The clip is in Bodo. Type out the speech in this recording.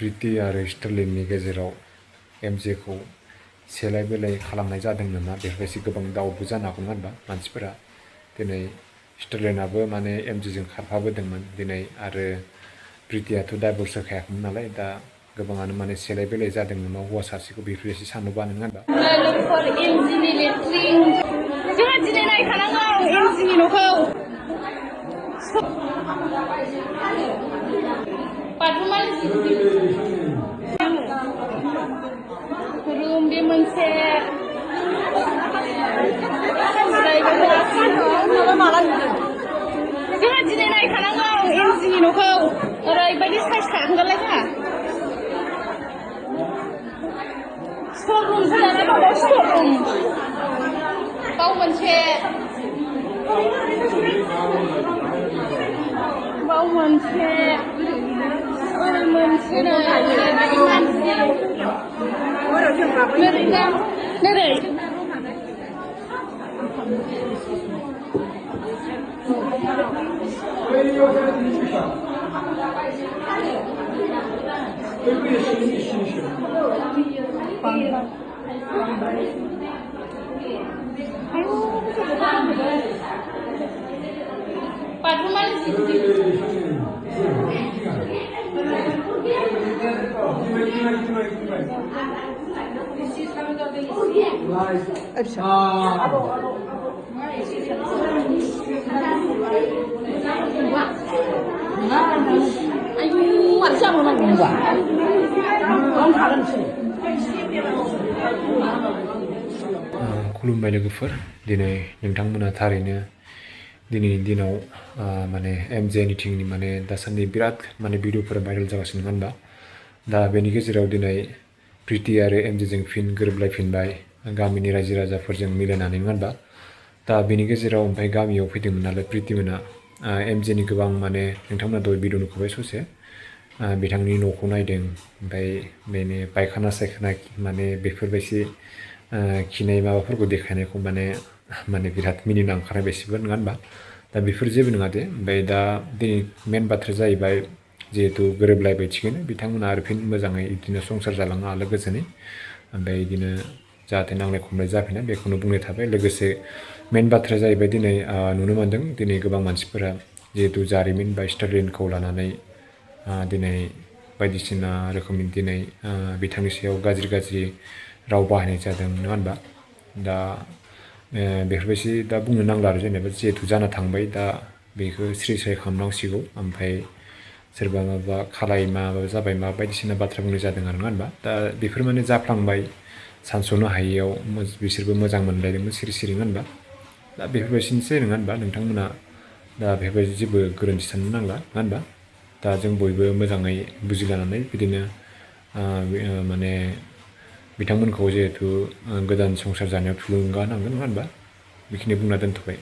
प्रीति आरो स्टारलिननि गेजेराव एमजेखौ सेलाय बेलाय खालामनाय जादों नामा बेफोरबायदि गोबां दाउटबो जानो हागौ नङा होनबा मानसिफोरा दिनै स्टारलाइनाबो माने एमजेजों खारफाबोदोंमोन दिनै आरो प्रीतियाथ' डाइभर्स होखायाखैमोन नालाय दा गोबाङानो माने सेलाय बेलाय जादों नामा हौवा सासेखौ बेफोरबायदि सानोबा नङा होनबा एमजिनि लेट्रिन जोंहा दिनै नायखानांगौ एमजिनि न'खौ रुम बे मोनसे जोंहा दिनै नायखानांगौ एमजिनि न'खौ ओरैबायदि साइज खालामगोनलाय जोंहा स्ट'र रुम जाना दङ स्ट'र रुम बाव मोनसे ओरै मोनसे नोरै खुलुमबाय लोगोफोर दिनै नोंथांमोना थारैनो दिनैनि दिनाव माने एमजेनि थिंनि माने दासान्दि बिराद माने भिडिअफोर भाइरेल जागासिनो नङा होनबा दा बेनि गेजेराव दिनै प्रीति आरो एमजेजों फिन गोरोबलायफिनबाय गामिनि रायजो राजाफोरजों मिलायनानै नङा होनबा दा बेनि गेजेराव ओमफ्राय गामियाव फैदोंमोन नालाय प्रीतिमोना एमजेनि गोबां माने नोंथांमोना दहाय भिडिअ नुखाबाय ससे बिथांनि न'खौ नायदों ओमफ्राय बेनि पायखाना सायखाना माने बेफोरबायदि खिनाय माबाफोरखौ देखायनायखौ माने बिराद मिनिनो ओंखारनाय बायदिबो नङा होनबा दा बेफोर जेबो नङा दे ओमफ्राय दा दिनै मेन बाथ्राया जाहैबाय जिहेतु गोरोबलायबाय थिगैनो बिथांमोना आरो फिन मोजाङै बिदिनो संसार जालाङो आलो गोजोनै ओमफ्राय बिदिनो जाहाथे नांलाय खमलाय जाफिना बेखौनो बुंनाय थाबाय लोगोसे मेन बाथ्राया जाहैबाय दिनै नुनो मोन्दों दिनै गोबां मानसिफोरा जिहेतु जारिमिन बा स्टारलाइनखौ लानानै दिनै बायदिसिना रोखोमनि दिनै बिथांनि सायाव गाज्रि राव बाहायनाय जादों नङा होनबा दा बेफोरबायदि दा बुंनो नांला आरो जेनेबा जिहेतु जाना थांबाय दा बेखौ स्रि स्राय खालामनांसिगौ ओमफ्राय सोरबा माबा खालाय माबा जाबाय मा बायदिसिना बाथ्रा बुंनाय जादों आरो नङा होनबा दा बेफोर माने जाफ्लांबाय सानस'नो हायैयाव बिसोरबो मोजां मोनलायदोंमोन सिरि सिरि नङा होनबा दा बेफोरबायदिनोसै नङा होनबा नोंथांमोना दा बेफोरबायदि जेबो गोरोन्थि साननो नांला नङा होनबा दा जों बयबो मोजाङै बुजिलायनानै बिदिनो माने बिथांमोनखौ जिहेतु गोदान संसार जानायाव थुलुंगा नांगोन नङा होनबा बेखिनि बुंना दोनथ'बाय